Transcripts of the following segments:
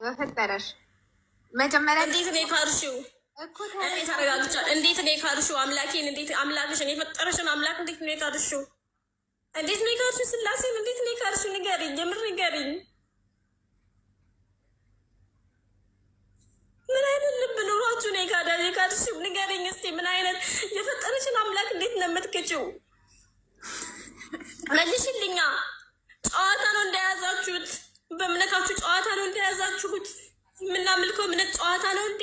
በፈጠረሽ መጀመሪያ እንዴት ነው የካድሽው? እኔ ተረጋግቻለሁ። እንዴት ነው የካድሽው? አምላኬን እንዴት አምላክሽን የፈጠረሽን አምላክ እንዴት ነው የካድሽው? እንዴት ነው የካድሽው? ስላሴን እንዴት ነው የካድሽው? ንገሪኝ፣ የምር ንገሪኝ። ምን አይነት ልብ ኑሯችሁ ነው የካድሽው? ንገሪኝ እስኪ ምን አይነት የፈጠረሽን አምላክ እንዴት ነው የምትክጪው? መልሽልኛ። ጨዋታ ነው እንደያዛችሁት፣ በእምነታችሁ ጨዋታ ነው እንደያዛችሁት። የምናምልከው እምነት ጨዋታ ነው እንዴ?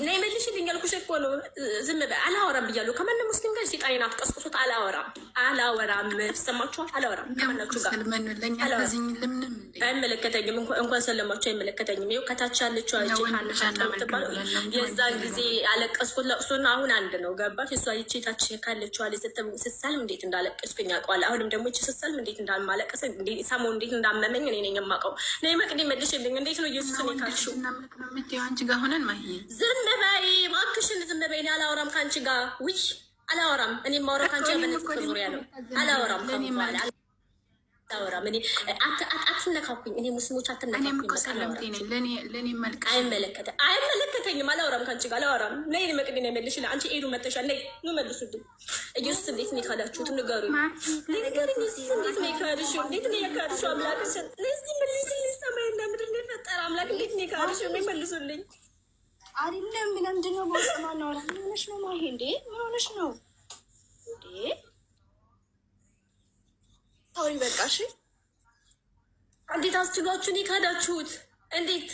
ነይ መልሽልኝ ያልኩሽ እኮ ነው። ዝም በይ አላወራም ብያለሁ። ከማንም ሙስሊም ጋር ሴጣኔን አትቀስቅሱት። አላወራም አላወራም። ሰማችኋል? አላወራም ከማናችሁ ጋር አይመለከተኝም። እንኳን ሰለማችሁ አይመለከተኝም። ይኸው ከታች ያለችው የምትባለው የዛን ጊዜ ያለቀስኩት ለቅሶና አሁን አንድ ነው። ገባሽ? እሷ ይቺ ታች ካለችዋ ስትሰልም እንዴት እንዳለቀስኩኝ አውቀዋለሁ። አሁንም ደግሞ ይቺ ስትሰልም እንዴት እንዳማለቀስ ሰሞኑን እንዴት እንዳመመኝ እኔ ነኝ የማውቀው። ነይ መቅዲ መልሽልኝ። እንዴት ነው ኢየሱስን የካድሽው? ዝም በይ እባክሽን፣ ዝም በይ። እኔ አላወራም ከአንቺ ጋር ውይ፣ አላወራም። እኔ የማወራው ከአንቺ ጋር በንጽጽር ዙሪያ ነው። አላወራም አላወራም። እኔ አትነካኩኝ። እኔ ሙስሊሞች አትነካኩኝ። አይመለከተኝም። አላወራም ከአንቺ ጋር አላወራም። ነይ መቅዲ ነው መልሽልኝ። አንቺ ኤዱ መተሻል። ነይ ኑ መልሱልኝ። ኢየሱስ እንዴት ነው የካዳችሁት? ንገሩኝ፣ ንገሩኝ። ኢየሱስ እንዴት ነው የካድሽው? እንዴት ነው የካድሽው? አምላክሽን እስኪ መልሽልኝ። ሰማይና ምድር የፈጠረ አምላክ እንዴት ነው የካድሽው? መልሱልኝ። አይደለም ለምንድን ነው በውስጥ ማናወራ? ምን ሆነሽ ነው ማሂ? እንዴ ምን ሆነሽ ነው እንዴ? ታውሪ በቃ እሺ። እንዴት አስችሏችሁ እኔ ካዳችሁት? እንዴት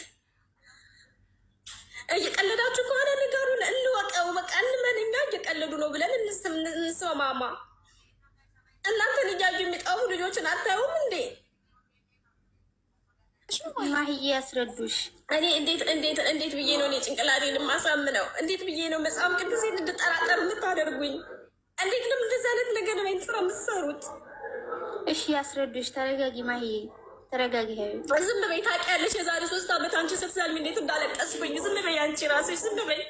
እየቀለዳችሁ ከሆነ ንገሩን፣ እንወቀው። በቃ እንመን፣ እኛ እየቀለዱ ነው ብለን እንስማማ። እናንተን እያዩ የሚጠፉ ልጆችን አታዩም እንዴ? ማህዬ ያስረዱሽ። እኔ እንዴት እንዴት እንዴት ብዬ ነው እኔ ጭንቅላቴን የማሳምነው? እንዴት ብዬ ነው መጽሐፍ ቅዱሴን እንድጠራጠር የምታደርጉኝ? እንዴት ነው እንደዚህ አይነት ነገር ነው ስራ የምትሰሩት? እሺ ያስረዱሽ። ተረጋጊ ማህዬ ተረጋጊ። ዝም በይ። ታውቂያለሽ የዛሬ 3 ዓመት አንቺ ስትሰልሚ እንዴት እንዳለቀስኩኝ። ዝም በይ አንቺ ራስሽ ዝም በይ።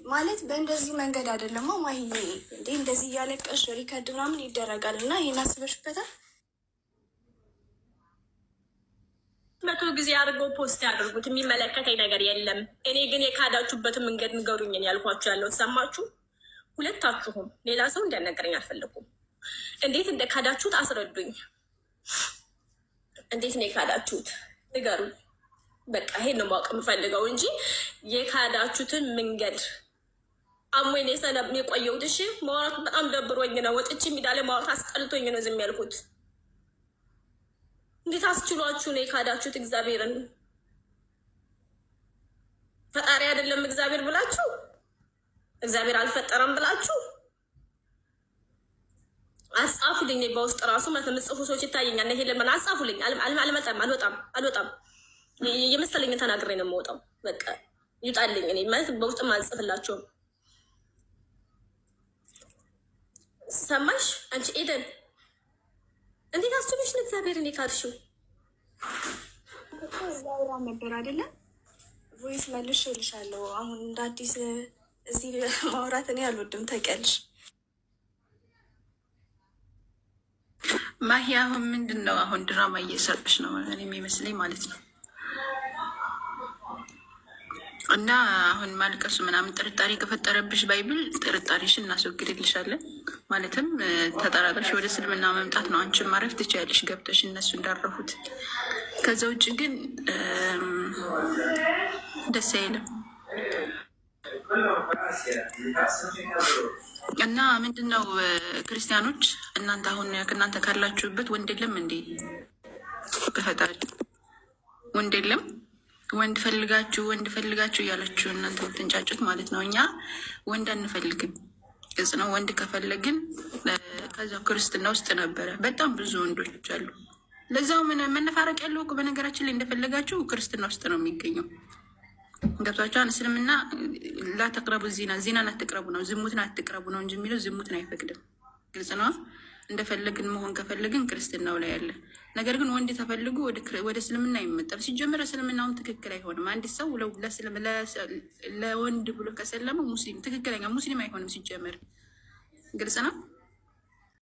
ማለት በእንደዚህ መንገድ አይደለም ማሂዬ፣ እንዴ እንደዚህ እያለቀሽ record ምናምን ይደረጋል እና ይሄን አስበሽበታል? 100 ጊዜ አድርገው post ያደርጉት፣ የሚመለከተኝ ነገር የለም። እኔ ግን የካዳችሁበትን መንገድ ንገሩኝን ያልኳችሁ ያለው ሰማችሁ? ሁለታችሁም ሌላ ሰው እንዲያናገረኝ አልፈለኩም። እንዴት እንደካዳችሁት አስረዱኝ። እንዴት ነው የካዳችሁት? ንገሩኝ። በቃ ይሄን ነው ማወቅ የምፈልገው እንጂ የካዳችሁትን መንገድ አሞኝ ነው የቆየሁት። እሺ ማውራት በጣም ደብሮኝ ነው ወጥቼ ሜዳ ላይ ማውራት አስጠልቶኝ ነው ዝም ያልኩት። እንዴት አስችሏችሁ ነው የካዳችሁት? እግዚአብሔርን ፈጣሪ አይደለም እግዚአብሔር ብላችሁ እግዚአብሔር አልፈጠረም ብላችሁ አጻፉልኝ። በውስጥ ራሱ ማለት ነው የምጽፉ ሰዎች ይታየኛል። ይሄ ለምን አጻፉልኝ? አልመጣም፣ አልወጣም፣ አልወጣም። የመሰለኝን ተናግሬ ነው የምወጣው። በቃ ይውጣልኝ። እኔ ማለት በውስጥም አልጽፍላቸውም። ሰማሽ አንቺ ኤደን፣ እንዴት አስችሎሽ ነው እግዚአብሔርን የካድሽው? ዛውራ ነበር አይደለም? voice መልሼ እልሻለሁ። አሁን እንደ አዲስ እዚህ ማውራት እኔ አልወድም፣ ታውቂያለሽ። ማሂ አሁን ምንድን ነው አሁን ድራማ እየሰራሽ ነው እኔ የሚመስለኝ ማለት ነው። እና አሁን ማልቀሱ ምናምን ጥርጣሬ ከፈጠረብሽ Bible ጥርጣሬሽን እናስወግድልሻለን። ማለትም ተጠራጥረሽ ወደ እስልምና መምጣት ነው። አንቺን ማረፍ ትችያለሽ ገብተሽ እነሱ እንዳረፉት። ከዛ ውጭ ግን ደስ አይልም። እና ምንድን ነው ክርስቲያኖች እናንተ አሁን ከእናንተ ካላችሁበት ወንድ የለም እንዴ? በፈጣሪ ወንድ የለም። ወንድ ፈልጋችሁ ወንድ ፈልጋችሁ እያላችሁ እናንተ የምትንጫጩት ማለት ነው። እኛ ወንድ አንፈልግም። ግልጽ ነው። ወንድ ከፈለግን ከዛው ክርስትና ውስጥ ነበረ በጣም ብዙ ወንዶች አሉ። ለዛው መነፋረቅ ያለው እኮ በነገራችን ላይ እንደፈለጋችሁ ክርስትና ውስጥ ነው የሚገኘው። ገብቷችኋል? እስልምና ላተቅረቡ ዚና፣ ዚናን አትቅረቡ ነው፣ ዝሙትን አትቅረቡ ነው እንጂ የሚለው ዝሙትን አይፈቅድም። ግልጽ ነው። እንደፈለግን መሆን ከፈለግን ክርስትናው ላይ አለ። ነገር ግን ወንድ ተፈልጎ ወደ እስልምና ይመጣል። ሲጀመር እስልምናውን ትክክል አይሆንም። አንድ ሰው ለወንድ ብሎ ከሰለመ ሙስሊም ትክክለኛ ሙስሊም አይሆንም። ሲጀመር ግልጽ ነው።